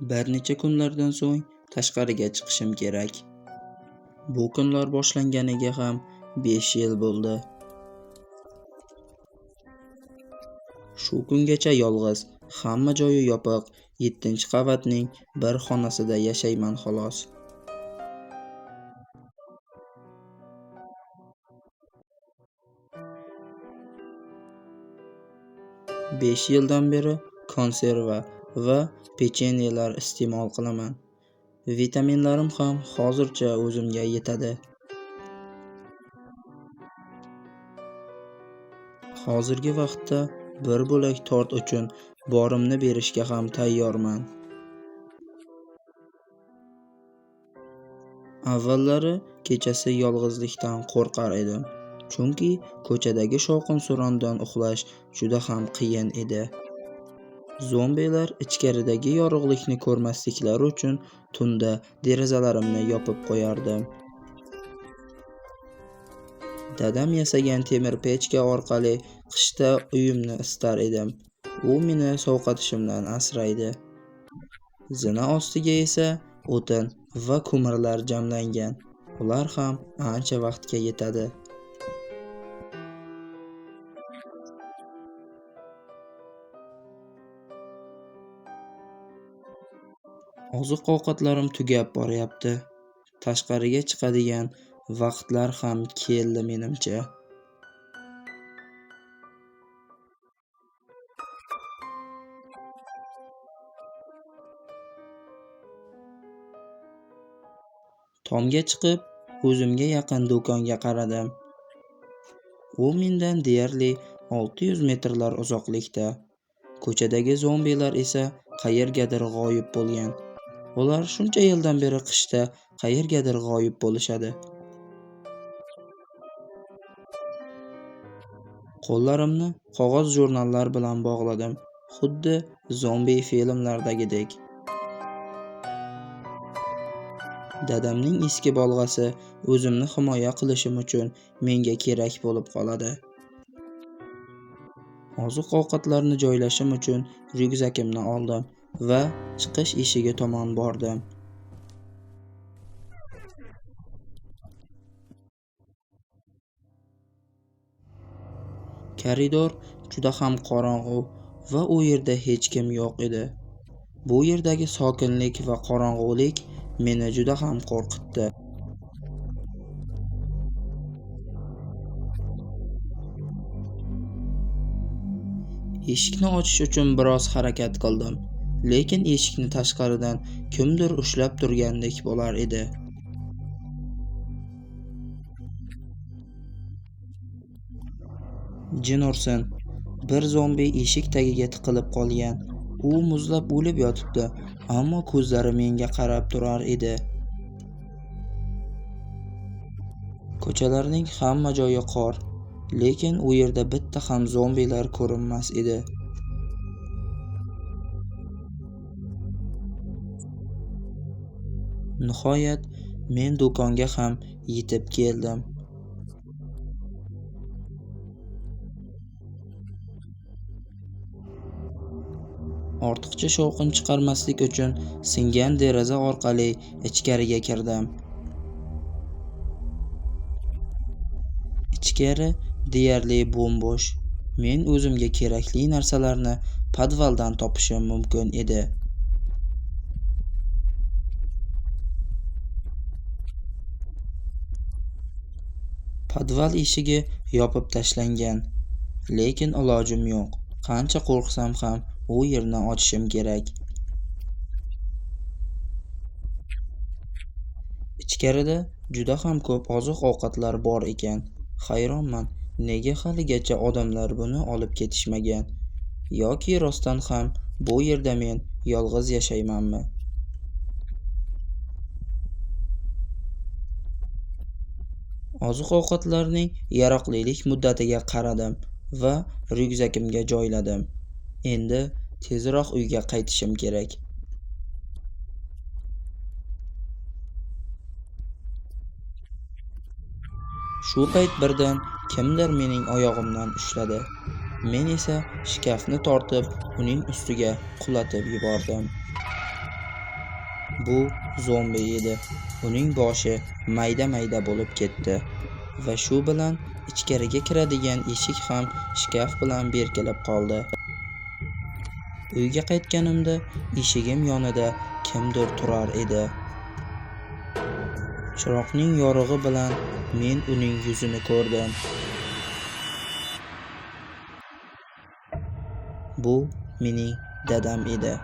Bir necha kunlardan so'ng tashqariga chiqishim kerak. Bu kunlar boshlanganiga ham 5 yil bo'ldi. Shu kungacha yolg'iz, hamma joyi yopiq 7-qavatning bir xonasida yashayman xolos. 5 yildan beri konserva va pechenyelar iste'mol qilaman. Vitaminlarim ham hozircha o'zimga yetadi. Hozirgi vaqtda bir bo'lak tort uchun borimni berishga ham tayyorman. Avvallari kechasi yolg'izlikdan qo'rqar edim, chunki ko'chadagi shovqin-surondan uxlash juda ham qiyin edi. Zombilar ichkaridagi yorug'likni ko'rmasliklari uchun tunda derazalarimni yopib qo'yardim. Dadam yasagan temir pechka orqali qishda uyimni isitar edim. U meni sovqotishimdan asraydi. Zina ostiga esa o'tin va ko'mirlar jamlangan. Ular ham ancha vaqtga yetadi. Oziq-ovqatlarim tugab boryapti. Tashqariga chiqadigan vaqtlar ham keldi menimcha. Tomga chiqib, o'zimga yaqin do'konga qaradim. U mendan deyarli 600 metrlar uzoqlikda. Ko'chadagi zombilar esa qayergadir g'oyib bo'lgan. Ular shuncha yildan beri qishda qayergadir g'oyib bo'lishadi. Qo'llarimni qog'oz jurnallar bilan bog'ladim, xuddi zombi filmlardagidek. Dadamning eski bolg'asi o'zimni himoya qilishim uchun menga kerak bo'lib qoladi. Oziq-ovqatlarni joylashim uchun ryukzakimni oldim va chiqish eshigi tomon bordim. Koridor juda ham qorong'u va u yerda hech kim yo'q edi. Bu yerdagi sokinlik va qorong'ulik meni juda ham qo'rqitdi. Eshikni ochish uchun biroz harakat qildim, lekin eshikni tashqaridan kimdir ushlab turgandek bo'lar edi. Jin ursin, bir zombi eshik tagiga tiqilib qolgan. U muzlab o'lib yotibdi, ammo ko'zlari menga qarab turar edi. Ko'chalarning hamma joyi qor, lekin u yerda bitta ham zombilar ko'rinmas edi. Nihoyat men do'konga ham yetib keldim. Ortiqcha shovqin chiqarmaslik uchun singan deraza orqali ichkariga kirdim. Ichkari deyarli bo'm-bo'sh. Men o'zimga kerakli narsalarni podvaldan topishim mumkin edi. Podval eshigi yopib tashlangan, lekin ilojim yo'q. Qancha qo'rqsam ham u yerni ochishim kerak. Ichkarida juda ham ko'p oziq-ovqatlar bor ekan. Hayronman, nega haligacha odamlar buni olib ketishmagan? Yoki rostdan ham bu yerda men yolg'iz yashaymanmi? Oziq-ovqatlarning yaroqlilik muddatiga qaradim va ryukzakimga joyladim. Endi tezroq uyga qaytishim kerak. Shu payt birdan kimdir mening oyog'imdan ushladi. Men esa shkafni tortib, uning ustiga qulatib yubordim. Bu zombi edi. Uning boshi mayda-mayda bo'lib ketdi va shu bilan ichkariga kiradigan eshik ham shkaf bilan berkilib qoldi. Uyga qaytganimda eshigim yonida kimdir turar edi. Chiroqning yorug'i bilan men uning yuzini ko'rdim. Bu mening dadam edi.